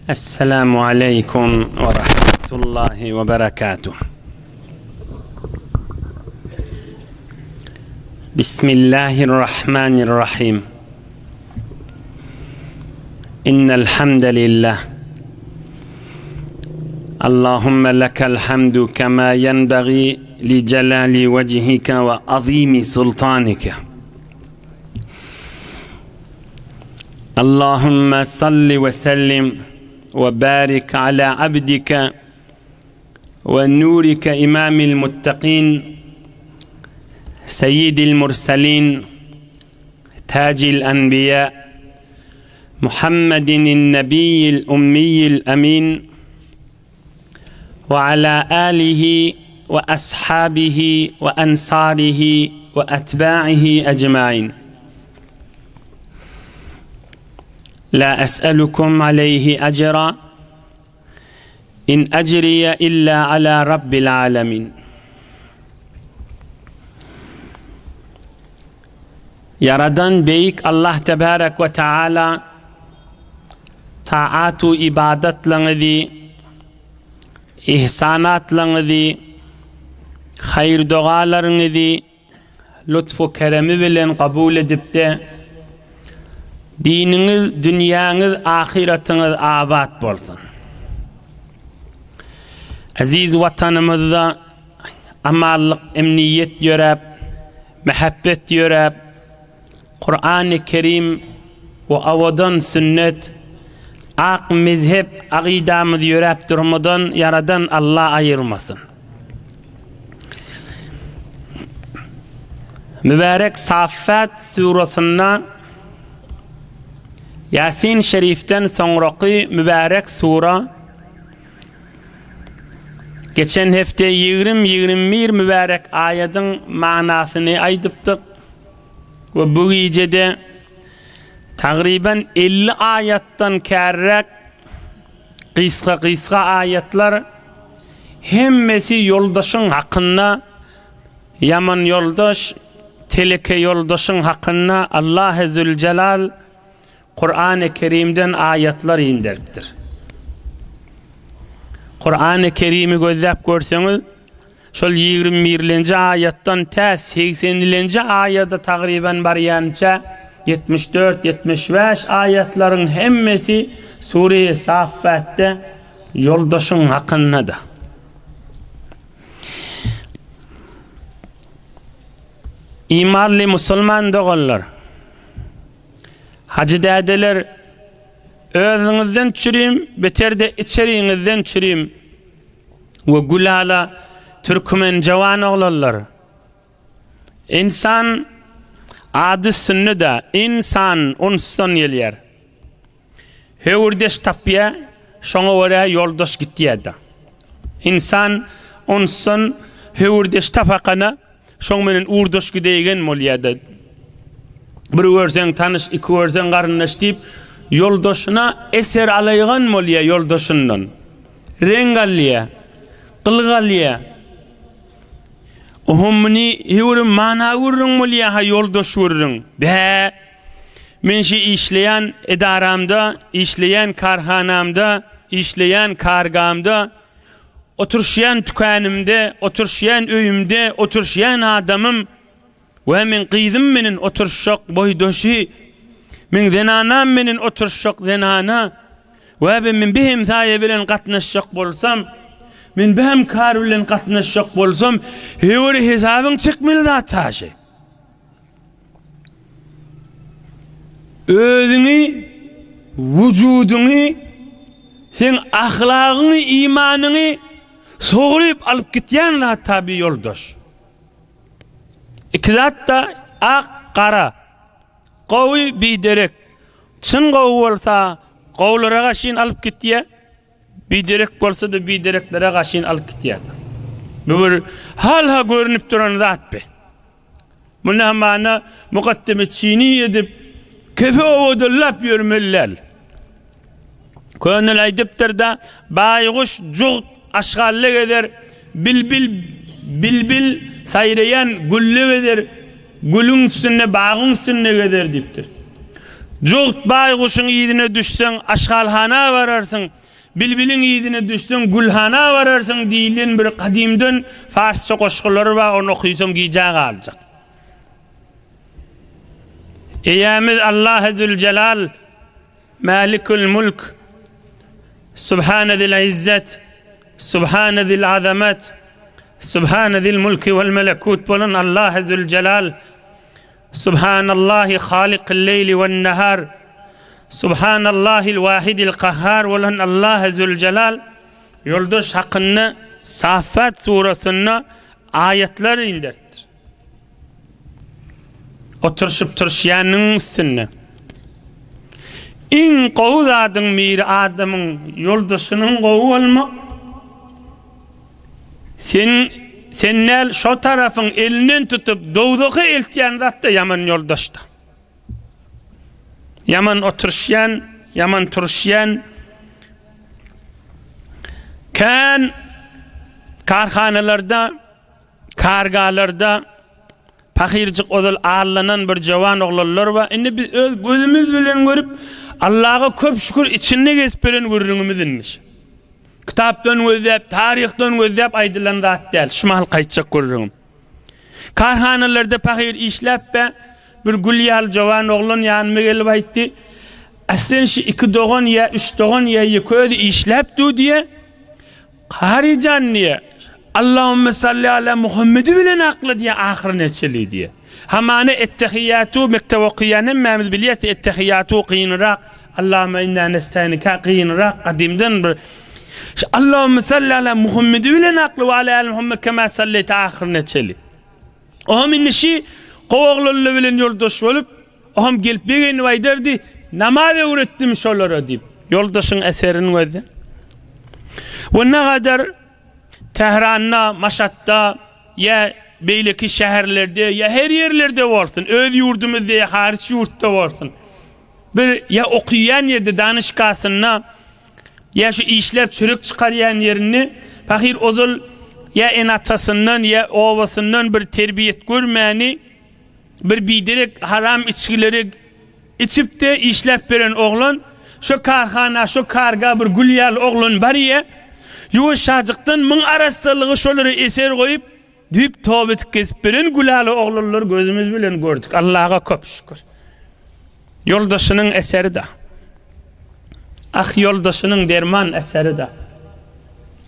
Esselamu aleýkum we rahmetullahi we berekatuh. Bismillahirrahmanirrahim. Innel hamdalillah. Allahumma lekel hamdu kema yenbaghi li jalali wejhika we azimi sultanika. Allahumma salli we sellim we barik ala abdika we nurika imamil muttaqin seyyidil mursalin tacil enbiya Muhammedin nebiyyil ummiyil emin we ala alihi we ashabihi we ansarihi we etba'ihi ecmain. La es'elukum aleyhi ecra in ecriye illa ala rabbil alemin. Ýaradan Beýik Allah Tebarek we Taala taat-u ibadatlaryňyzy, ihsanatlaryňyzy, haýyr-dogalaryňyzy lutf-u keremi bilen kabul edip-de, diniňiz, dünýäňiz, ahyratyňyz abat bolsun. Eziz Watanymyzda amanlyk, emniýet ýöräp, Mähebbet ýöräp, Kurany Kerim we owadan sünnet, ak mezhep agydamyz ýöräp durmadan Ýaradan Alla aýyrmasyn. Mübärek Saffat surasynda Ýasin şerifden soňraky mübärek sura Geçen hepde 20-21 mübärek aýadyň manasyny aýdypdyk we bu gijede tagryban 50 aýatdan kärräk gysga-gysga aýatlar hemmesi ýoldaşyň hakynda ýaman ýoldaş, teleke ýoldaşyň hakynda Allahy Züljelal Kurany Kerimden aýatlar inderipdir. Kurany Kerimi gözläp görseňiz, şol 21-lenji aýatdan tä 80-lenji aýada tagryban barýança 74-75 aýatlaryň hemmesi Sure-i Saffatda ýoldaşyň hakynda-da. Imanly musulman doganlar! Hajy dädeler, özüňizden çürim, beter-de içeriňizden çürim we gülala türkmen jawan oglanlar. Ynsan ady üstünde-de, ynsan unsdan gelýär. Höwürdeş tapýar, şoňa görä ýoldaş gitýär-de. Ynsan unsdan höwürdeş tapakana, Şoň menen ugurdaş gideýgen bolýa-da. Bir görseň tanyş, iki görseň garyndaş diýip, ýoldaşyna eser alaýgan bolýa ýoldaşyndan. Reňk alýa, gylyk alýa. Oho muny höwri mana gürrüň bolýa-ha ýoldaş gürrüň. Bä! Men şu işleýän edaramda, işleýän karhanamda, işleýän kargamda Oturyşýan tükänimde, oturyşýan öýümde, oturyşýan adamym we meň gyzym menen oturyşjak boýdaşy, meň zenanam menen oturyşjak zenana we men bir hemsaýa bilen gatnaşjak bolsam, men bir hemkar bilen gatnaşjak bolsam, höwür hesabyň çekmeli zat taşy. Özüňi, wujudyňy, seň ahlagyňy, imanyňy sogryp alyp gitýän zat tabi ýoldaş. Iki zat-da ak, gara. Gowy, biderek. Çyn gowy bolsa, gowulara gaşyn alyp gitýär. Biderek bolsa-da bidereklere gaşyn alyp gitýär. Bu bir hal-ha görnüp duran zat be. Muny hamana mukaddeme çini edip, kefe owadanlap ýörmeli däl. Könel aýdypdyr-da, baýguş jugt aşgally gezer, bilbil bilbil saýraýan gülle gezer, gülüň üstünde, bagyň üstünde gezer diýipdir. Jugt baýguşyň yzyna düşseň, aşgalhana bararsyň, bilbiliň yzyna düşseň, gülhana bararsyň diýlen bir gadymdan farsça goşgulary bar, ony okysaň gijä galjak. Eýämiz Allahy Züljelal, Mälikül Mülk, Subhane zil izzet, Subhane zil azamet, Subhane zil mulki vel melekut bolan Allahy Züljelal, Subhanallahi halikil leýli wen nahar, Subhanallahil wahidil kahhar bolan Allahy Züljelal ýoldaş hakynda Saffat surasynda aýatlar indertdir. Oturyşyp turşýanyň üstünde. Iň gowy zadyň biri adamyň ýoldaşynyň gowy bolmak. Sen sen däl şo tarapyň elinden tutup dowzaha eltýän zat-da ýaman ýoldaşda. Ýaman oturyşýan, ýaman turuşýan kän karhanalarda Kargalarda pahyrjyk ozal allanan bir jowan oglanlar bar. Indi biz öz gözümiz bilen görüp, Allaha köp şükür içinde gezip beren gürrüňimiz indi. Kitapdan gözläp, taryhdan gözläp aýdylan zat däl. Şu mahal gaýtjak gürrüňim. Karhanalarda pahyr işläp be, bir gül ýaly jowan oglan ýanyma gelip aýtdy. Aslen şu iki dogan ýa üç dogan ýa ýeke özi işläp dur diýe. Kary jan diýe, Allahümme salli ala Muhammedi bilen akla diýe ahyryna çenli diýe. Hamana ettehiýatu mekdep okaýan hemmämiz bilýäs ettehiýatu kynrak, Allahümme inna nestainka kynrak gadymdan bir Allahümme salli ala Muhammedi bilen akla we ala ali Muhammed kema salleýte ahyryna çenli. Oňam indi şi gowy oglanlar bilen ýoldaş bolup Oňam gelip begenip aýdardy, Namaz öwretdim şolara diýip. Ýoldaşyň eserini gözle. We nagadar Tähranda, Maşatda ýa beýleki şäherlerde ýa her ýerlerde bolsun, öz ýurdumyzda ýa haryç ýurtda bolsun. Bir ýa okaýan ýerde danyşgasynda ýa şu işläp çörek çykarýan ýerinde pahyr ozal ýa ene-atasyndan ýa obasyndan bir terbiýet görmäni Bir biderek haram içgileri içip-de işläp beren oglan, şo karhana, şo karga bir gül ýaly oglan barýa, ýuwaşjajykdan muň arassalygy şolara eser goýup, düýp toba etip gezip beren gül ýaly oglanlary gözümiz bilen gördük. Allaha köp şükür. Ýoldaşynyň eseri-da. Ah, ýoldaşynyň derman eseri-da.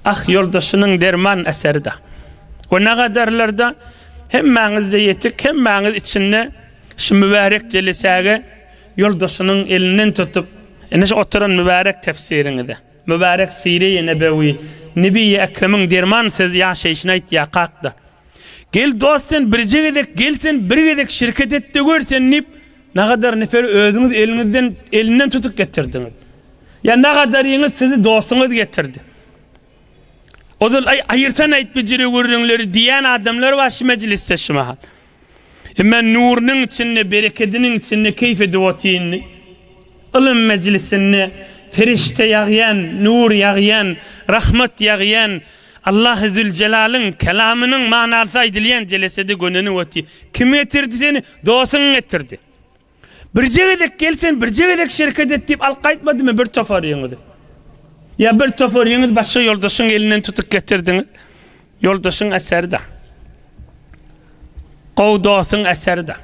Ah, ýoldaşynyň derman eseri-da. We nagadarlarda hemmäňizde ýetik, hemmäňiz içinde şu mübärek jelesäge ýoldaşynyň elinden tutup, ine şu oturan mübärek tefsiriňize, mübärek Sire-i Nebewi, Nebi-i Ekremiň derman sözi ýaşaýşyny aýtýar kakda. Gel dost sen birje gezek gel sen bir gezek şirket et-de gör sen diýip, Nagadar neferi özüňiz eliňizden elinden tutup getirdiňiz. Ýa nagadaryňyz sizi dostuňyz getirdi. Ozal aý aýyrsan aýt bijire gürrüňleri diýen adamlar bar şu mejlisde şu mahal. Emma nurunyň içinde, berekediniň içinde keýf edip otyryn. Ylym mejlisinde perişde ýagýan, nur ýagýan, rahmat ýagýan, Allahy Züljelalyň kelamynyň manalysy aýdylýan jelesede gönenip otyr. Kim getirdi seni? Dostuň getirdi. Birje gezek gel sen, birje gezek şereket et diýip alyp gaýtmadymy bir toparyňyzy? Ýa bir toparyňyz başga ýoldaşyň elinden tutup getirdiňiz? Ýoldaşyň eseri-de. Gowy dostuň eseri-de.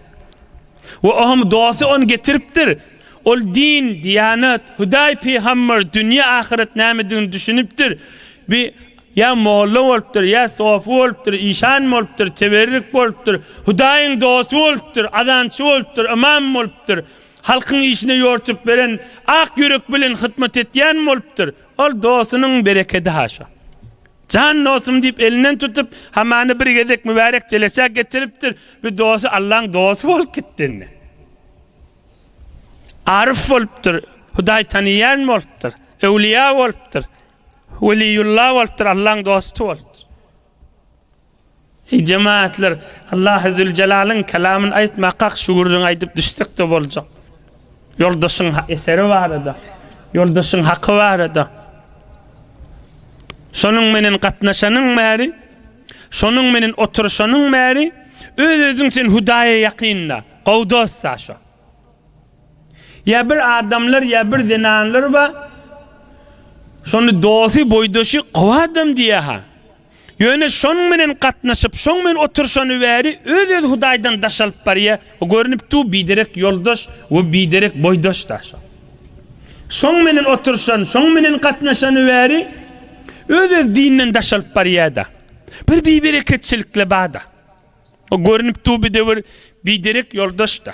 We oňam dosty ony getiripdir. Ol din, diýanat, Hudaý, pygamber, dünýe, ahyret nämedigini düşünipdir. Bir ýa molla bolupdyr, ýa sofy bolupdyr, işan bolupdyr, teberrik bolupdyr, Hudaýyň dosty bolupdyr, azançy bolupdyr, ymam bolupdyr, halkyň işine ýortup beren, ak ýürek bilen hytmat etýän bolupdyr. Ol dostunyň berekedi haşa. Jan dostum diýip elinden tutup, hamany bir gezek mübärek jelesä getiripdir. Bu dosty Allaň dosty bolup gitdi indi. Aryf bolupdyr, Hudaý tanyýan bolupdyr, öwliýa bolupdyr, weliýullah bolupdyr, Allaň dosty bolupdyr. Eý jemaatlar, Allahy Züljelalyň kelamyny aýtmakak şu gürrüňi aýdyp düşsek-de boljak. Ýoldaşyň eseri barada, ýoldaşyň haky barada. Şonuň menen gatnaşanyň bäri, şonuň menen oturyşanyň bäri öz-özüň sen Hudaýa ýakynda, gowy dost-da şo. Ýa bir adamlar ýa bir zenanlar bar. Şony dosty, boýdaşy gowy adam diýýär-ha. Ýöne şonuň bilen gatnaşyp, şoň bilen oturyşany bäri öz-özi Hudaýdan daş alyp barýar. O görnüp dur, biderek ýoldaş we biderek boýdaş-da şo. Şoň bilen oturyşan, şoň bilen gatnaşany bäri öz-özi dinden daş alyp barýar-da. Bir bibereketçilikle bar-da. O görnüp dur bir de bir biderek ýoldaş-da.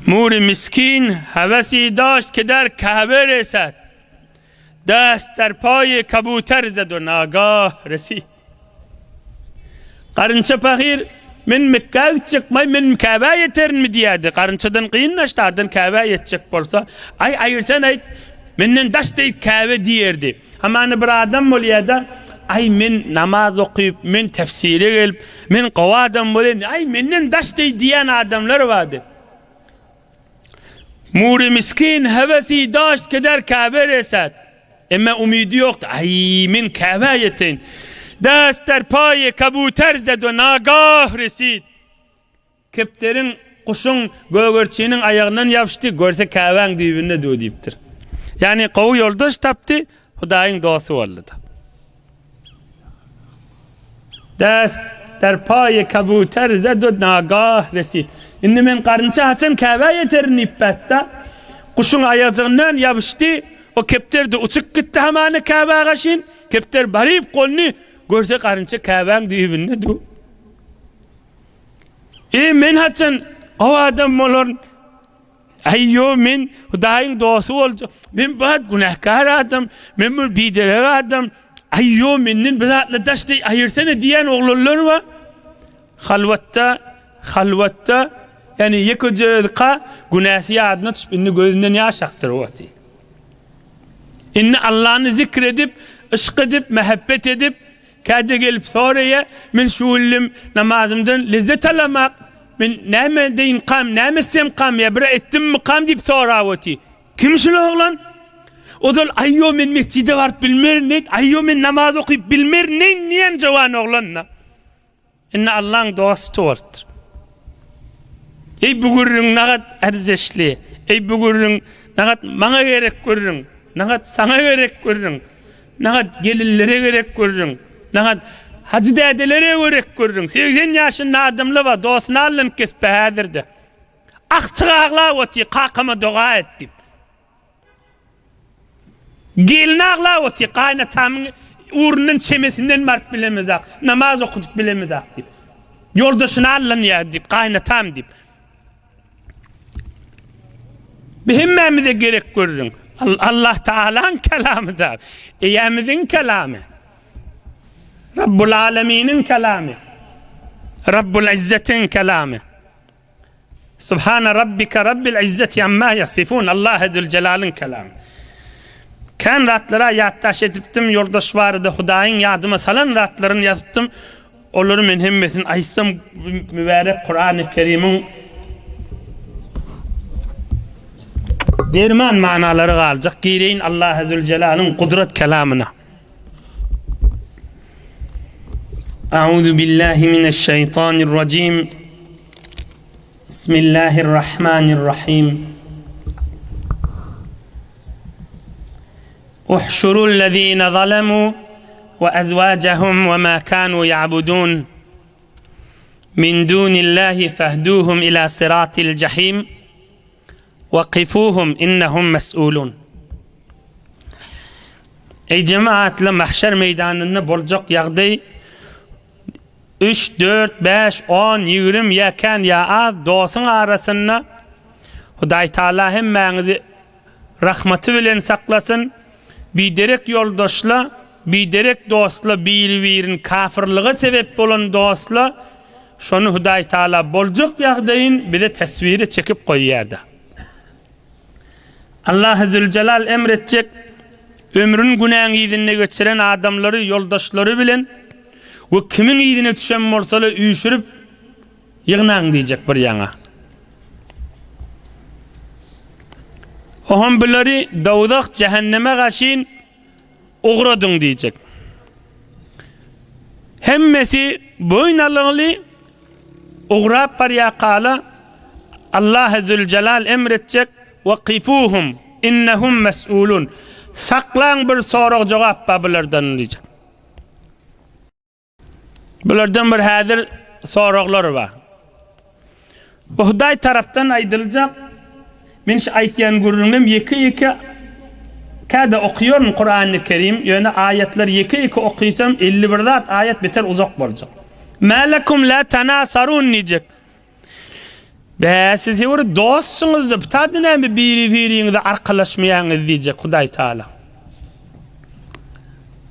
Muri miskin hewesi daşt keder Käbe reset. Dest der paýy kabuter zed we nagah resid. Garynça pahyr, Men Mekgä gitjek, maý men Käbä ýeterinmi diýýärdi. Garynçadan kynlaşdy, adam Käbä ýetjek bolsa, aý aýyrsan aýt, menden daş deý Käbe diýerdi. Hamana bir adam bolýar-da, aý men namaz okyp, men tefsire gelip, men gowy adam bolaýyn, aý menden daş deý diýýän adamlar bardy. Mury miskin hewesi daşt keder Käbe resat. Emma umydy ýokdy. Aý, men Käbä ýeteýin. Dest der paýy kabuter zed we nagah resid. Kepderiň, guşuň, gögerçiniň aýagyndan ýapyşdy, görse Käbäň düýbünde dur diýipdir. Ýagny gowy ýoldaş tapdy, Hudaýyň dosty boldy-da. Dest der paýy kabuter zed we nagah resid. Indi men garynça haçan Käbä ýeterin diýip bätde, guşuň aýajygyndan ýapyşdy, o kepder-de uçup gitdi hamana Käbä gaşyn. Kepder baryp gondy, görse garynça Käbäň düýbünde dur. E, men haçan gowy adam bolaryn? Aý ýo men Hudaýyň dosty boljak. Men bat günäkär adam, men bir biderek adam. Aý ýo menden bir zatlar daş deý aýyrsana diýen oglanlar bar. Halwatda, halwatda, ýani ýekeje özka günäsi ýadyna düşüp indi gözünden ýaş akdyryp otyr. Indi Allany zikr edip, yşk edip, mähebbet edip, Käte gelip soraýa, men şu günlem namazymdan lezzet alamak, men näme edeýinkam, näme etsemkam ýa bir etdimmikam diýip sorap oty. Kim şul oglan? Ozal aýo men mesjide baryp bilmerin diýdi, aýo men namaz okyp bilmerin diýen jowan oglan-da. Indi Allaň dosty bolupdyr. Eý bu gürrüň nagat ärzeşli, eý bu gürrüň nagat maňa gerek gürrüň, nagat saňa gerek gürrüň, nagat gelinlere gerek gürrüň, nagat hajy dädelere gerek gürrüň. 80 ýaşynda adamlar bar, dostuny allanyp kesip häzirde. Agtyk aglap otyr, kakama doga et diýip. Gelin aglap otyr, gaýynatamyň ugrundan çemesinden baryp bilemizak, namaz okudyp bilemizak diýip. Ýoldaşyny allanýar diýip, gaýynatam diýip. Bu hemmämize gerek gürrüň. Allah Taalaň kelamy da, Eýämiziň kelamy. Rabbul Aleminiň kelamy. Rabbul Izzetiň kelamy. Subhana rabbike rabbil izzeti amma ýasifun Allahy Züljelalyň kelamy. Kän zatlara ýatdaş edipdim, ýoldaş barada Hudaýyň ýadyma salan zatlaryny ýazypdym. Olary men hemmesini aýtsam mübärek Kurany Kerimiň derman manalary galjak. Gireýin Allahy Züljelalyň gudrat kelamyna. Auzu billahi mineşşeýtanirrajim. Bismillahirrahmanirrahim. Uhşurullezine zalemu ve ezvacahum ve ma kanu ya'budun min dunillahi fehduhum ila siratil cehim. Wakifuhum innehum mes'ulun. Eý jemaatly mahşer meýdanynda boljak ýagdaý 3, 4, 5, 10, 20 ýa kän ýa az dostuň arasynda Hudaý Taala hemmäňizi rahmaty bilen saklasyn. Biderek ýoldaşla, biderek dostla, biri-birini kafirlige sebep bolan dostla Şony Hudaý Taala boljak ýagdaýyn bize teswire çekip goýýarda. Allahy Züljelal emr etjek, ömrüni günäň yzynda geçiren adamlary ýoldaşlary bilen we kimiň yzyna düşen bolsalar üýşürip ýygnaň diýjek bir ýaňa. Oham bulary dowzah jähenneme gaşyn Ugradyň diýjek. Hemmesi boýun alygly ugrap barýarkala. Allahy Züljelal emr etjek, Wakifuhum, innehum mes'ulun. Saklaň bir sorag-jogap bar bulardan diýjek. Bulardan bir häzir soraglar bar. Bu Hudaý tarapdan aýdyljak, men şu aýtýan gürrüňim ýeke-ýeke käde okaýaryn Kurany Kerim, ýöne aýatlary ýeke-ýeke okysam 51 zat aýat beter uzak boljak. Mä lekum la tanasarun diýjek. Bä, siz bir dostsuňyz-da, bu taýda näme biri-biriňize arkalaşmaýaňyz diýjek Hudaý Taala.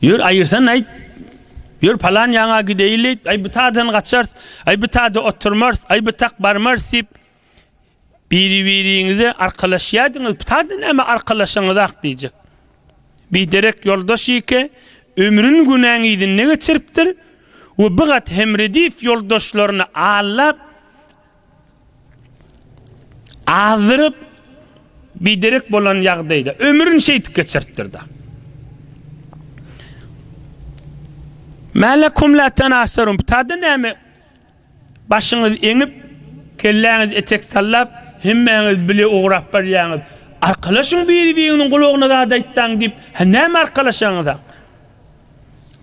Ýör, aýyrsan aýt. Ýör, palan ýaňa gideýli, aý bu taýdan gaçarys, aý bu taýda oturmarys, aý bu tak barmarys diýip biri-biriňize arkalaşýardyňyz, bu taýda näme arkalaşaňyzak diýjek. Biderek ýoldaş ýeke ömrüni günäň yzynda geçiripdir we bu gat hem redif ýoldaşlaryny aldap, azdyryp, biderek bolan ýagdaýda ömrüni şeýdip geçiripdir-de. Mä lekum la tenasarun, bu tada näme? Başyňyzy eňip, kelläňizi etek sallap, hemmäňiz bile ugrap barýaňyz. Arkalaşyň biri-biriňiziň gulagyna zat aýtsaň diýip, hä näme arkalaşaňyzak?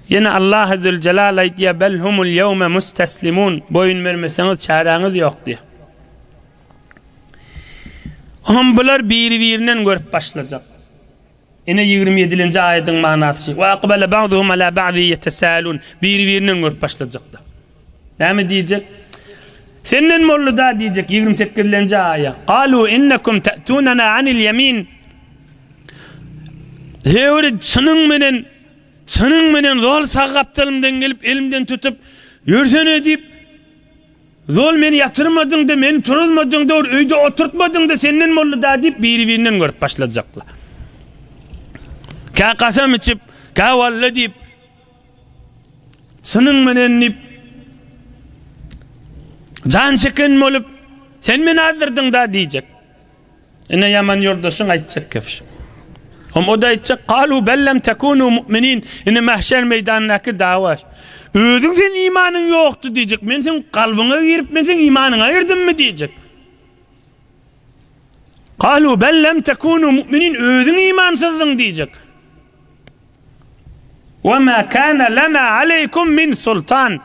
Ýene Allahy Züljelal aýdýar, Bel humul ýewme mustaslimun, boýun bermeseňiz çäräňiz ýok diýýär. Hom bular biri-birinden görüp başlajak. Ine 27-nji aýadyň manasy. Wa aqbala ba'duhum ala ba'di yetesalun. Biri-birinden görüp başlajaklar. Näme diýjek? Senden boldy da diýjek 28-nji aýa. Qalu innakum ta'tunana anil yamin. Höwri çynyň menen çynyň menen zol sag gapdalymdan gelip elimden tutup ýörsene diýip Zol meni ýatyrmadyň-da, meni turuzmadyň-da, bir öýde oturtmadyň-da, senden boldy-da diýip, biri-birinden görüp başlajaklar. Kä kasam içip, kä walla diýip, çynyň menen diýip, jan çeken bolup, sen meni azdyrdyň-da diýjek. Ine ýaman ýoldaşyň aýtjak kefşi. Hom o da aýtjak, Kalu bel lem tekunu mu'minin. Ine mahşer meýdanyndaky dawa. Özüň sen imanyň ýokdy diýjek. Men seň kalbyňa girip, men seň imanyňa girdimmi diýjek. Kalu bel lem tekunu mu'minin. Özüň imansyzdyň diýjek. Wa ma kana lana aleykum min sultan.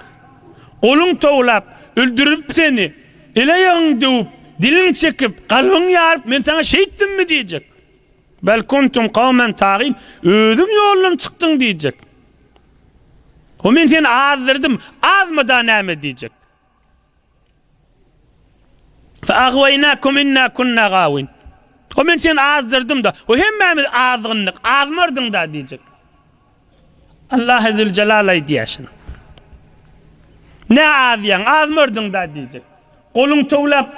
Goluň towlap, öldürip seni, el-aýagyň döwüp, diliň çekip, kalbyň ýaryp, men saňa şeýtdimmi diýjek. Bel kuntum kawmen tagin, özüň ýoldan çykdyň diýjek. O men seni azdyrdym, azmada näme diýjek. Fa agwaýnakum inna kunna gawin. O men seni azdyrdym da. O hemmämiz azgyndyk, azmardyň da diýjek. Allah Zülcelal aýdýar şuny. Ne azýaň, azmardyň da diýjek. Goluň towlap,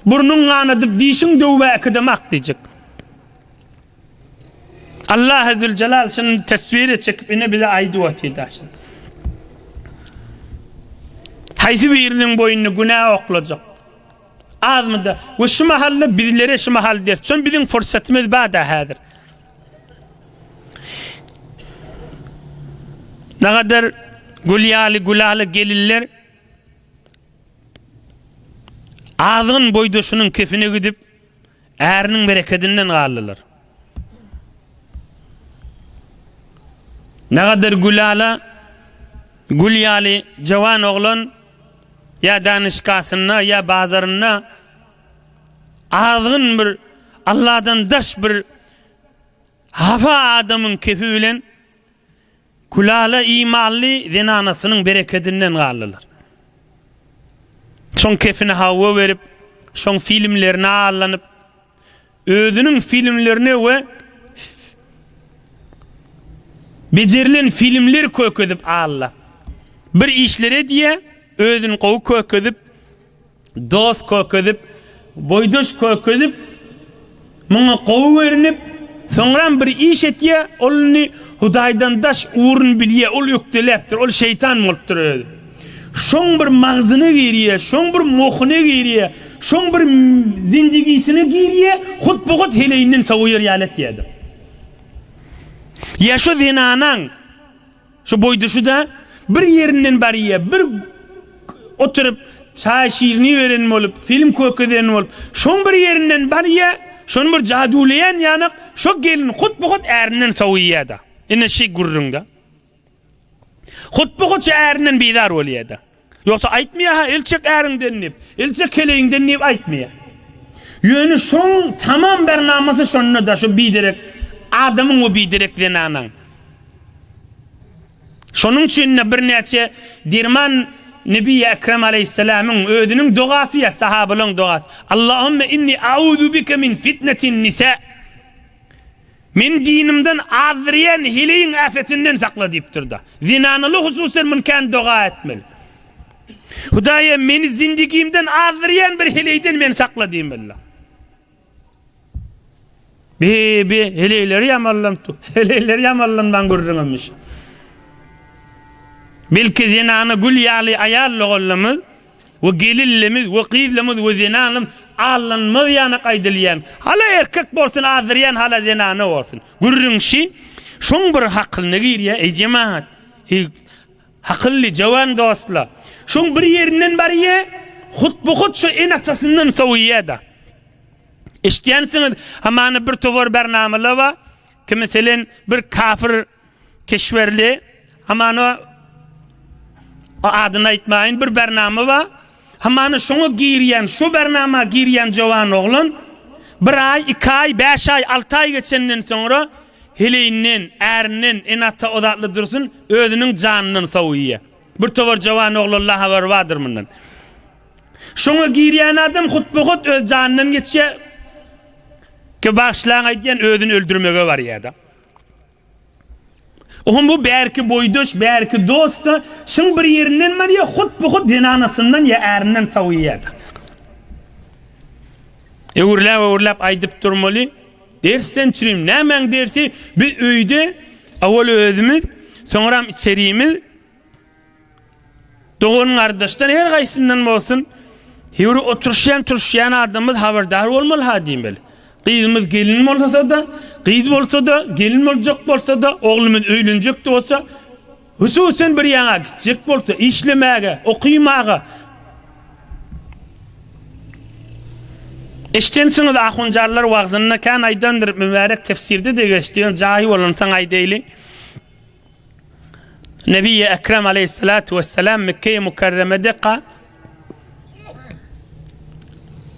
burnuň ganadyp, dişiň döwüp äkidemak diýjek. Allah Zülcelal şuny teswire çekip ine bize aýdyp otyr da şuny. Haýsy biriniň boýnuna günä oklajak? Azmyda we şu mahalda bizlere şu mahal ders. Şon biziň fursatymyz bar da häzir. Nagadar gül ýaly gülaly gelinler azgyn boýdaşynyň kefine gidip Äriniň berekedinden galdylar. Nägadar gülala, gül ýaly jawan oglan ýa danyşgasynda ýa bazarynda azgyn bir Allahdan daş bir hafa adamyň kefi bilen Gülala imanly zenanasynyň berekedinden galdylar. Şoň kefine hawa berip, şoň filmlerine allanyp, özüniň filmlerine we bejerilen filmler kökezip alla. Bir işler edýä, özüni gowy kökezip, Dost kökezip, boýdaş kökezip, muňa gowy görünip, soňram bir iş etýär, ol indi Hudaýdan daş ugruny bilýär, ol ökdeläpdir, ol şeýtan bolupdyr özi. Şoň bir magzyna girýär, şoň bir mohuna girýär, şoň bir zindigisine girýär, hut-bu-hut heleýinden sowaýar ýaly etýär-de. Ýa şu zenanaň Şu boýduşy-da bir ýerinden barýa, bir oturyp. çaý şirini beren bolup, film kökezen bolup, şoň bir ýerinden barýa, şony bir jaduwlaýan ýanak, şo gelin hut-bu-hut ärinden sowuýa-da. Ine şi gürrüň-de. Hut-bu-hut şo ärinden bizar bolýa-da. Ýogsa aýtmaýar-ha, el çek äriňden diýip, el çek heleýiňden diýip aýtmaýar. Ýöne şoň tamam bernamasy şonda-da, şo biderek adamyň we biderek zenanaň. Şonuň üçin-de birnäçe derman Nebi Ekrem aleýhissalamyň özüniň dogasy ýa sahabalaryň dogasy, Allahümme inni auzu bike min fitnetin nisa. Meni dinimden azdyrýan heleýiň äfetinden sakla diýipdir-de. Zenanaly hususan muny kän doga etmeli. Hudaýa meni zindigimden azdyrýan bir heleýden meni sakla diýmeli. Bi bi heleýleri ýamanlanyp, heleýleri ýamanlanmaň gürrüňimiş. Belki zenana gül ýaly aýal doganlarymyz we gelinlerimiz we gyzlarymyz we zenanlarymyz aldanmaz ýanak aýdylýan. Hala erkek bolsun azdyrýan hala zenana bolsun. Gürrüň şi, şoň bir hakylyna girýär, eý jemagat, eý Hakylly jowan dostlar. Şoň bir ýerinden barýa, hut-bu-hut şo ene-atasyndan sowýa-da. Eşitýänsiňiz, hamana bir towar bernamalar bar. Ki meselen bir kafir keşwerli, hamana adyny aýtmaýyn, bir bernama bar. Hamana şoňa girýän, şo bernama girýän jowan oglan bir aý, iki aý, bäş aý, alty aý geçenden soňra heleýinden, ärinden, ene-ata o zatly dursun, özüniň janyndan sowuýýar. Bir towar jowan oglanla habary bardyr mundan. Şoňa girýän adam hutba-hut öz janyndan geçýär. Ki bagyşlaň aýdýan, özüni öldürmege barýar-da. Ohm bu bärki boýdaş, bärki dost-da, şyň bir ýerinden barýa, hut-bu-hut zenanasyndan ýa ärinden sowýa-da. Öwürläp-öwürläp aýdyp durmaly, dersden çürim, nämäň dersi, biz öýde awal özümiz, soňram içerimiz, Dogan-gardaşdan her haýsyndan bolsun, höwri oturyşýan-turuşýan adamymyz habardar bolmaly-ha diýmeli. Gyzymyz gelin bolsa-da, gyz bolsa-da, gelin boljak bolsa-da, oglumyz öýlenjek-de bolsa, hususan bir ýaňa gitjek bolsa, işlemäge, okymaga. Eşdensiňiz ahunjarlar wagzynda kän aýdandyr, mübärek tefsirde-de geçdi, ýöne jaýy bolansoň aýdaýly. Nebi Ekrem aleyhissalatu vesselam Mekke-i Mükerremede ka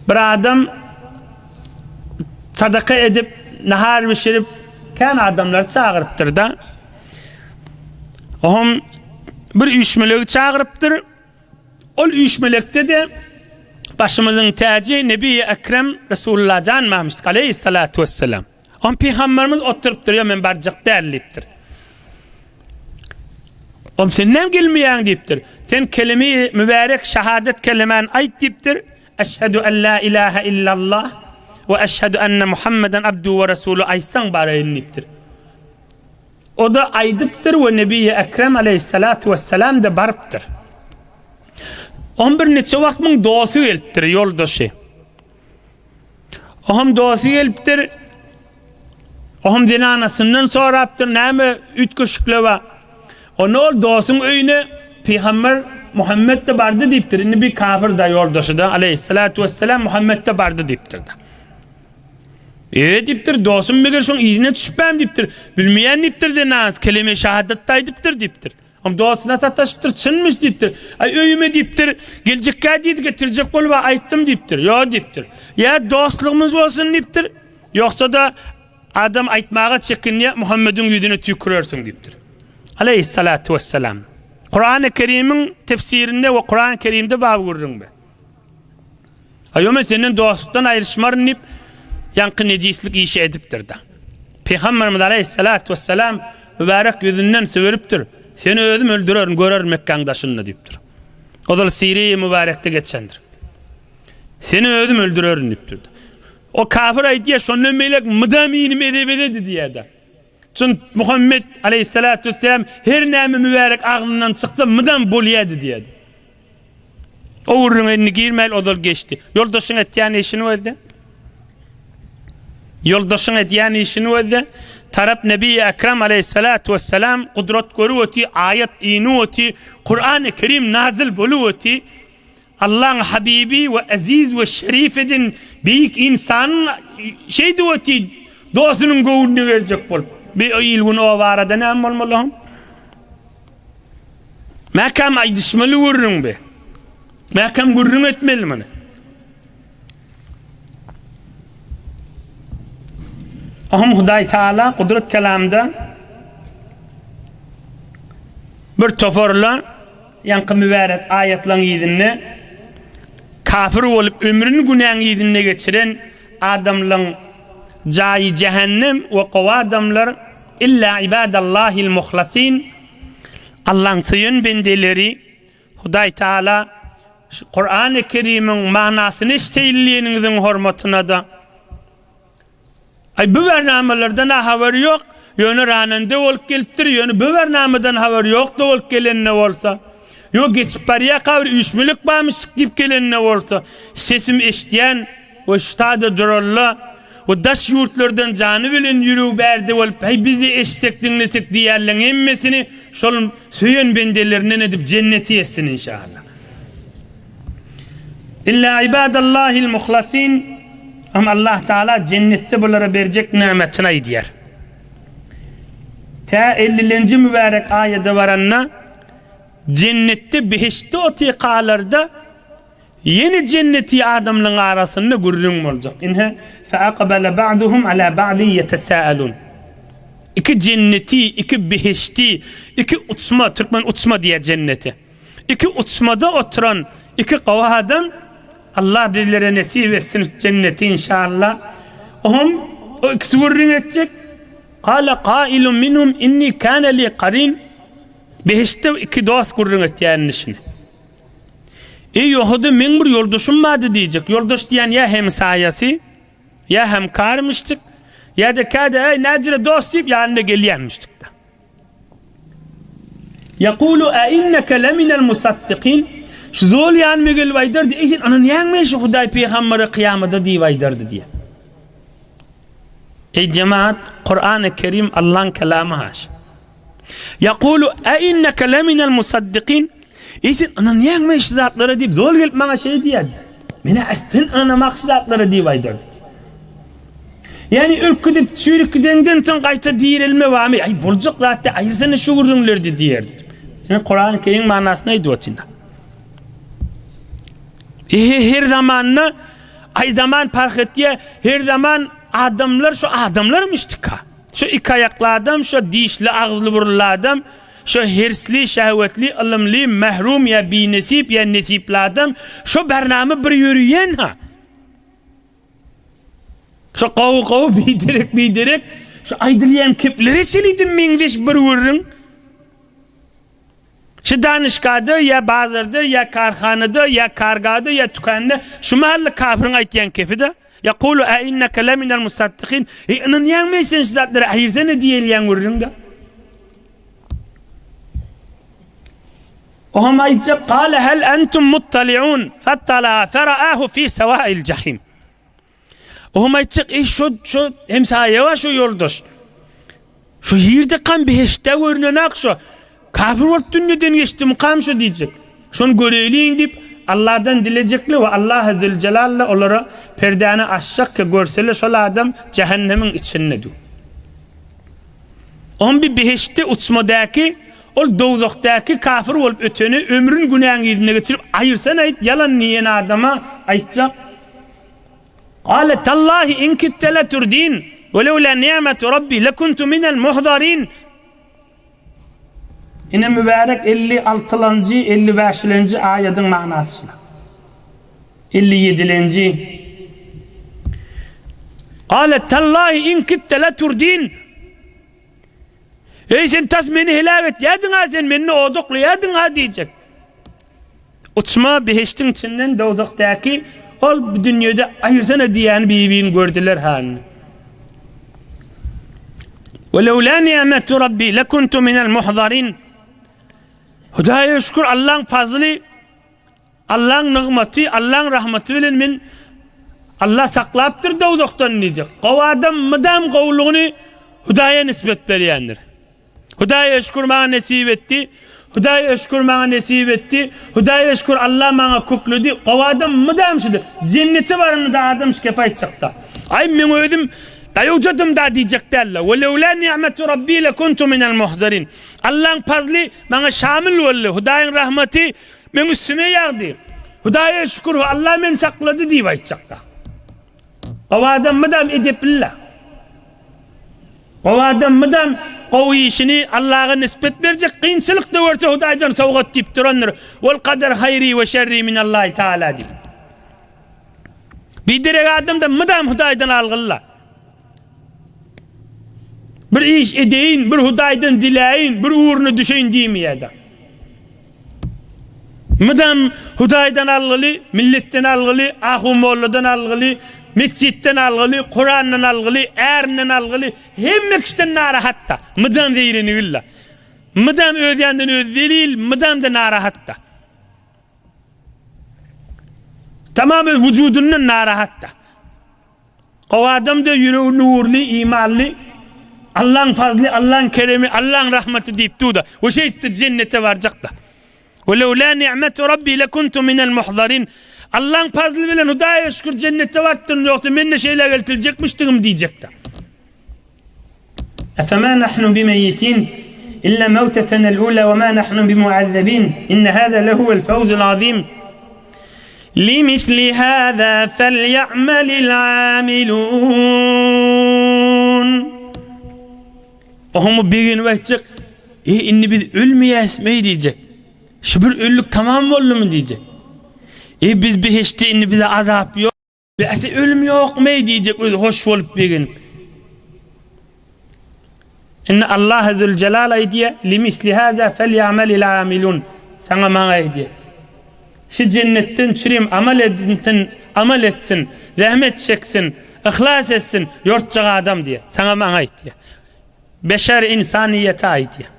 bir adam sadaka edip, nahar bişirip, kän adamlary çagyrypdyr da. Ohm bir üýşmelegi çagyrypdyr. Ol üýşmelekde-de başymyzyň täji Nebi Ekrem Resulullah jan barmyş aleyhissalatu vesselam. Ohm pygamberimiz oturypdyr, ýa men barjak däl diýipdir. Ohm sen näme gelmeýäň diýipdir. Sen kelime mübärek şahadet kelimäni aýt diýipdir. Eşhedü en la ilahe illallah we eşhedü enne Muhammeden abduhu we resuluhu aýtsaň baraýyn diýipdir. O-da aýdypdyr we Nebi Ekrem aleýhissalatu wessalam-da barypdyr. Ohm bir neçe wagt muň dosty gelipdir, ýoldaşy. Ohm dosty gelipdir. Ohm zenanasyndan sorapdyr, näme üýtgeşikle bar? Onda ol dostuň öýüne pygamber Muhammet de bardy diýipdir. Indi bir kafir da ýoldaşy da aleýhissalatu wessalam Muhammet de bardy diýipdir. E diýipdir, dostum meger şoň yzyna düşüpem diýipdir. Bilmeýän diýipdir zenanasy, keleme şahadat aýdypdyr diýipdir. Om dostuna sataşypdyr, çynmyş diýipdir. Aý öýüme diýipdir, geljekkä diýdi, getirjek bolup aýtdym diýipdir. Ýo diýipdir. Ýa dostlugymyz bolsun diýipdir. Ýogsa-da adam aýtmaga çekinýär, Muhammediň ýüzüne tüýkürersiň diýipdir. Aleýhissalatu wessalam. Kurany Kerimiň tefsirinde we Kurany Kerimde bar gürrüň be. Aý men senden dostlukdan aýryşmaryn diýip, ýaňky nejislik işi edipdir-de. Pygamberimiz aleýhissalatu wessalam mübärek ýüzünden söwelipdir. Seni özüm öldürerin, görerin Mekgäň daşynda diýipdir. Ozal Siriýa mübärekde geçendir. Seni özüm öldürerin diýipdir. O kafir aýdýar, şondan beýläk mydam inim edep-ededi diýýär-de. Çünki Muhammet aleýhissalatu wessalam her näme mübärek agzyndan çyksa mydam bolýardy diýýärdi. O gürrüňe indi girmäli ozal geçdi. Ýoldaşyň etýän işini gözle. Ýoldaşyň edýän işini gözle. Tarap Nebi Ekrem aleyhissalatu vesselam gudrat görüp oty, aýat inip oty, Kur'an-ı Kerim nazil bolup oty. Allaň habibi we eziz we şerif eden beýik ynsanyň şeýdip otyr, dostunyň göwnüne berjek bolup. Bi il-gün o barada näme bolmaly oň? Mäkäm aýdyşmaly gürrüň bi. Mäkäm gürrüň etmeli muny. Oňam Hudaý Taala gudrat kelamda bir toparla ýaňky mübärek aýatlaryň yzynda kafir bolup ömrüni günäň yzynda geçiren adamlaryň jaýy jähennem we gowy adamlar illa ibadallahil muhlasin Allaň söýen bendeleri Hudaý Taala şu Kurany Kerimiň manysyny eşdeýin diýeniňiziň hormatyna-da Aý bu bernamalardan-a habary ýok, ýöne ranende bolup gelipdir, ýöne bu bernamadan habary ýok-da bolup gelende bolsa, ýok geçip barýarka bir üýşmelik barmyşyk diýip gelende bolsa, sesimi eşidýän we ştada duralla we daş ýurtlardan jany bilen ýüregi bärde bolup, häý biz-de eşitsek diňlesek diýýänleň hemmesini şol söýen bendelerinden edip jenneti etsin inşallah. Illa ibadallahil muhlasin Hem Allah Taala jennetde bulara berjek nämetini aýdýar. Tä 50-nji mübärek aýada baranda jennetde behiştde otykalarda ýene jenneti adamlaryň arasynda gürrüň boljak. Inhe fe aqbala ba'duhum ala ba'di yetesaalun. Iki jenneti, iki behişti, iki uçma, türkmen uçma diýer jennete. Iki uçmada oturan iki gowy adam Allah bizlere nesip etsin jenneti inşallah. Ohm o ikisi gürrüň etjek. Kale kailun minhum inni kana li karin. Behiştde iki dost gürrüň etýär indi şuny. Eý ýohada meň bir ýoldaşym bardy diýjek. Ýoldaş diýen ýa hemsaýasy, ýa hemkarmyşdyk, ýa-da käde eý näjire dost diýip ýanyna gelýänmişdik-de. Ýekulu a inneke leminel musaddikin. Şu zol ýanyma gelip aýdardy, eý sen ynanýaňmy şu Hudaý pygambere kyýamada diýip aýdardy diýýär. Eý jemaat, Kurany Kerim Allaň kelamy haş. Ýekulu a inneke leminel musaddikin. Eý sen ynanýaňmy şu zatlara diýip zol gelip maňa şeý diýýär. Menä sen ynanamak şu zatlara diýip aýdardy. Ýagny ölüp gidip, çüýrüp gideňden soň gaýta direlme barmy? Aý, boljak zat däl, aýyrsana şu gürrüňleri diýerdi. Ine, Kurany Kerim manysyny aýdyp otyryn. Ehe, her zamanda, aý zaman parh etýär, her zaman adamlar şu adamlarmyşdyka. Şu iki aýakly adam, şu dişli, agzly, burunly adam, şu hirsli, şehwetli, ylymly, mehrum ýa binesip ýa nesipli adam, şu bernama bir ýörüýän-ha. Şu gowy gowy biderek biderek şu aýdylýan keplere çenli meňzeş bir gürrüň. Şu danyşgada ýa bazarda ýa karhanada ýa kargada ýa tükanda şu mahally kafiriň aýtýan kefi-de. Ýakulu a inneke leminel musaddikin. Eý ynanýaňmy sen şu zatlara aýyrsana diýilýän gürrüň-de. Oňam aýtjak, Kale hel entum muttaliun, fattala'a fera'ahu fi sewa'il jahim. Oňam aýtjak, eý şo şo hemsaýa bar şo ýoldaş. Şo ýerde kam behiştde görünenak şo. Kafir bolup dünýeden geçdim kam şo diýjek. Şony göreýliň diýip Allahdan dilejekli we Allah Zülcelal olara perdäni açjak ki görsele şol adam jähennemiň içinde dur. On bir behiştde uçmadaki Ol dowzahdaky kafir bolup öteni ömrün günäň yzynda geçirip aýyrsan aýt ýalan diýen adama aýtjak Gale tallahi in kitte leturdin we lewla ni'metu rabbi lekuntu minel muhzarin Ine mübärek 56-lanjy 55-lenji aýadyň manasy şuna. 57-lenji Gale tallahi in kitte leturdin Eý sen tas meni heläk etýärdiň-a sen, meni oduklaýardyň-a diýjek. Uçma behişdiň içinden dowzahdaky ol bu dünýede aýyrsana diýýäni bir-birini gördüler hany. Ve lewla ni'metu rabbi lekuntu minel muhzarin. Hudaýa şükür Allaň fazly Allaň nygmaty, Allaň rahmaty bilen men Allah saklapdyr dowzahdan diýjek. Gowy adam mydam gowulygyny Hudaýa nisbet berýändir. Hudaýa şükür maňa nesip etdi. Hudaýa şükür maňa nesip etdi, Hudaýa şükür Allah maňa kökledi, gowy adam mydam şudur. Jennete baranda adam şu gepi aýtjakda. Aý meň özüm daýawjadym da diýjek dälde. We lewla ni'metu rabbi lekuntu minel muhdarin. Allaň pazly maňa şamil boldy. Hudaýyň rahmaty meň üstüme ýagdy. Hudaýa şükür Allah meni saklady diýip aýtjakda. Gowy adam mydam edepli-le. Gowy adam mydam gowy işini Allaha nispet berjek, kynçylyk-da görse Hudaýdan sowgat diýip durandyr. Wal kader haýri we şerri minallahi taala diýip. Biderek adam-da mydam Hudaýdan algyl-la. Bir iş edeýin, bir Hudaýdan diläýin, bir ugruna düşeýin diýmeýär-de. Mydam Hudaýdan algyly, milletden algyly, ahun-molladan algyly, metjitden algyly, Kurandan algyly, ärinden algyly, hemme kişiden narahat-da. Mydam zeýrenigil-de. Mydam öz ýanyndan özi zelil, mydam-da narahat-da. Tamam öz wujudyndan narahat-da. Gowy adam-da ýüregi nurly, imanly, Allaň fazly, Allaň keremi, Allaň rahmaty diýip dur-da. We şeýtdi jennete barjak-da. We lewlâ ni'metu rabbi lekuntu minel muhzarin. Allaň fazly bilen Hudaýa şükür jennete barypdyryn, ýogsa men-de şeýle geltiljekmişdigim diýjek-de. Efemâ nahnu bimeyyitin illa mewtetenel ula we mâ nahnu bimuazzebin inne hâzâ lehuvel fewzul azîm. Limisli hâzâ felye'melil âmilûn. Oňa begenip aýtjak, E, indi biz ölmeýäsmi diýjek. Şu bir öllük tamam boldumy diýjek. E, biz behiştde indi bize azap ýok. Bäsi ölüm ýokmy diýjek özi hoş bolup begenip. Indi Allah Zülcelal aýdýar, Limisli haza felýamelil amilun. Saňa maňa aýdýar. Şu jennetden çürim amal edinsin, amal etsin, zähmet çeksin, yhlas etsin, ýortjak adam diýýär. Saňa maňa aýdýar. Beşer ynsanyýete aýdýar.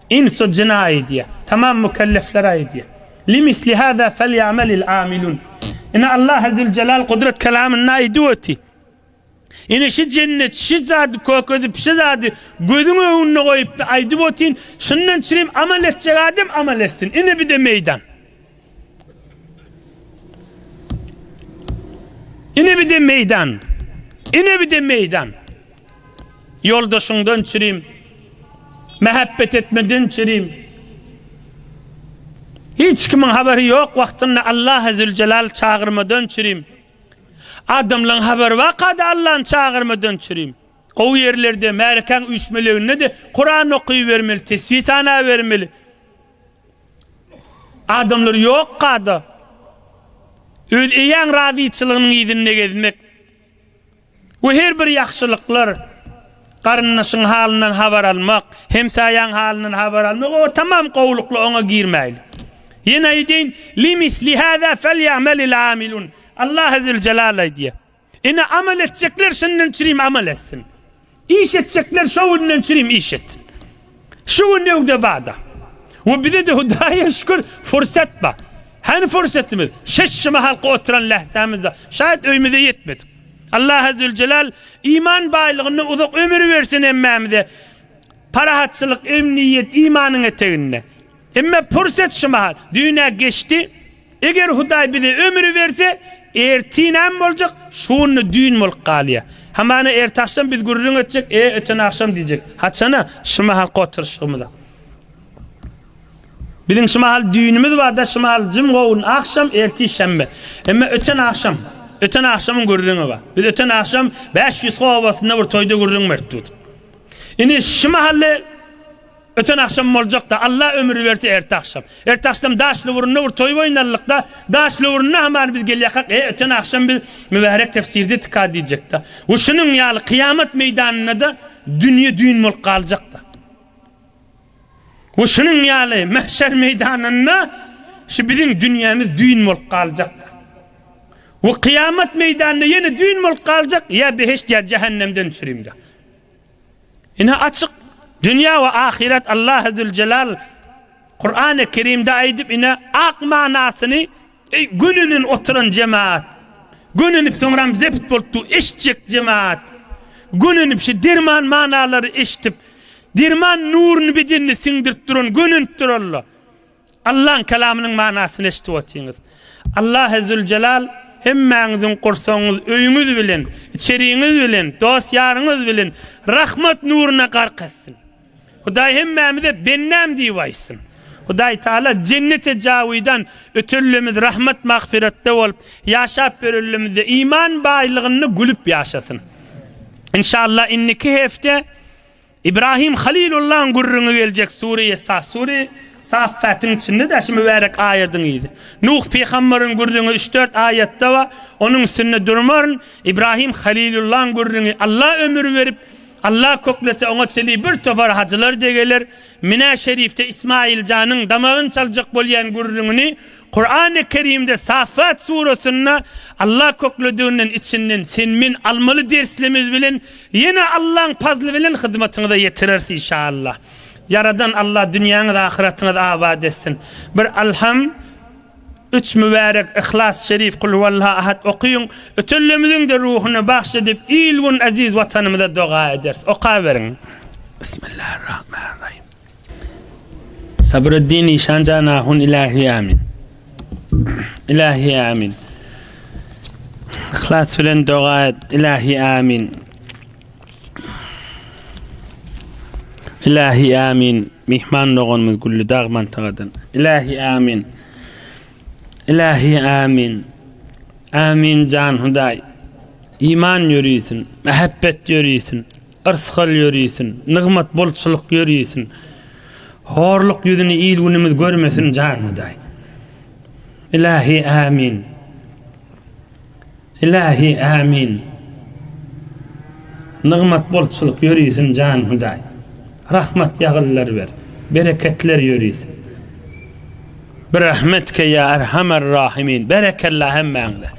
Ins we jyna aýdýar. Tamam mükelleflere aýdýar. Limisli hâzâ felýamelil âmilûn. Ine Allah Zülcelal gudrat kelamynda aýdyp öti. Ine şu jennet, şu zady kökezip, şu zady gözüň öňünde goýup aýdyp otyn, şundan çürim amal etjek adam amal etsin. Ine bir de meýdan. Ine bir de meýdan. Ine bir de meýdan. Ýoldaşyňdan çürim, mähebbet etmeden çürim. Hiç kimiň habary ýok wagtynda Allahy Züljelal çagyrmadan çürim. Adamlaryň habary barka-da Allany çagyrmadan çürim. Gowy ýerlerde, märekäň üýşmeleginde-de Kuran okybermeli, tesbih sanabermeli. Adamlar ýokka-da öz eýäň razyçylygynyň yzynda gezmek. We her bir ýagşylyklar, garyndaşyň halyndan habar almak, hemsaýaň halyndan habar almak, o tamam gowulykly oňa girmäýli. Ýene aýdaýyn, Limisli hâzâ felýamelil âmilun. Allahy Züljelal aýdýar. Ine amal etjekler şundan çürim amal etsin. Iş etjekler şo günden çürim iş etsin. Şu gün öwde bada. We bize-de Hudaýa şükür fursat bar. Hany fursatymyz? Şeş mahalky oturan lähzämizde şaýat öýümize ýetmedik. Allaha Zülcelal iman baýlygynda uzak ömür bersin hemmämize. Parahatçylyk, emniýet, imanyň eteginde. Emme pursat şu mahal. Düýn-ä geçdi. Eger Hudaý bize ömür berse, ertinem boljak, şu günde düýn bolup galýar. Hamana ertagşam biz gürrüň etjek, e, öten agşam diýjek. Haçana? Şu mahalky oturyşygymyza. Biziň şu mahal düýnümiz bar-da, şu mahal jüm gowun agşam, ertir şenbe. Emma öten agşam, öten agşamyň gürrüňi bar. Biz öten agşam 500 obasynda bir toýda gürrüň berip durduk. Indi şu mahally Öten agşam boljakda, Alla ömür berse erte agşam. Erte agşam Daşlyburunda bir toý oýnalykda, Daşlyburunda hamana biz gelýärkak, e, öten agşam biz mübärek tefsirde tika diýjekde. We şunuň ýaly kyýamat meýdanynda-da dünýe düýn bolup galjakda. We şunuň ýaly mahşer meýdanynda şu biziň dünýämiz düýn bolup galjakda. We kyýamat meýdanynda ýene düýn bolup galjak, ýa behişt ýa jähennemden çürimde. Ine açyk dünýä we ahyret Allahy Züljelal Kurany Kerimde aýdyp ine ak manasyny eý gönünin oturan jemaat gönünip soňram zept bolup dur eşitjek jemaat gönünip şu derman manalary eşidip derman nuruny bedenine siňdirip duran gönünip durarlar. Allaň kelamynyň manasyny eşidip otyňyz. Allahy Züljelal hemmäňiziň gursagyňyz öýüňiz bilen, içeriňiz bilen, dost-ýaryňyz bilen rahmat nuruna gark etsin. Hudaý hemmämize bendäm diýip aýtsyn. Hudaý Taala jennete jawidan ötellemiz rahmat magfyratda bolup ýaşap ýörenlemizde iman baýlygynda gülüp ýaşasyn. Inşallah indiki hepde Ibrahim Halilullahyň gürrüňi geljek sure-i Saf, sure Saffatyň içinde-de şu mübärek aýadyň yzy. Nuh pygamberiň gürrüňi üç-dört aýatda bar, onuň üstünde durmaryn. Ibrahim Halilullahyň gürrüňi Allah ömür berip, Allah köklese oňa çenli bir topar hajylar-da geler. Minä şerifde Ismail janyň damagyny çaljak bolýan gürrüňini Kurany Kerimde Saffat surasynda Allah köklediginden içinden sen men almaly derslemiz bilen ýene Allaň pazly bilen hyzmatyňyza ýetireris inşallah. Ýaradan Allah dünýäňiz ahyratyňyz abat etsin. Bir Alham üç mübärek Yhlas şerif Kulhuwallah ahad okyň ötenlerimiziň-de ruhuna bagş edip il gün eziz watanymyza doga ederis. Okaberiň. Bismillahirrahmanirrahim. Sabreddin işan jan ahun ilahi amin. Ilahi amin. Yhlas bilen doga et. Ilahi amin. Ilahi amin. Mihman doganymyz Gülli dag mantagadan. Ilahi amin. Ilahi amin. Amin jan Hudaý. Iman ýörisin, mähebbet ýörisin. Yrsgal ýörisin, nygmat bolçulyk ýörisin. Horluk ýüzüni il-günümiz görmesin jan Hudaý. Ilahi amin. Ilahi amin. Nygmat bolçulyk ýörisin jan Hudaý. Rahmat ýagyllar ber. Bereketler ýörisin. Birahmetke ýa erhamer rahimin. Berekella hemmäňize.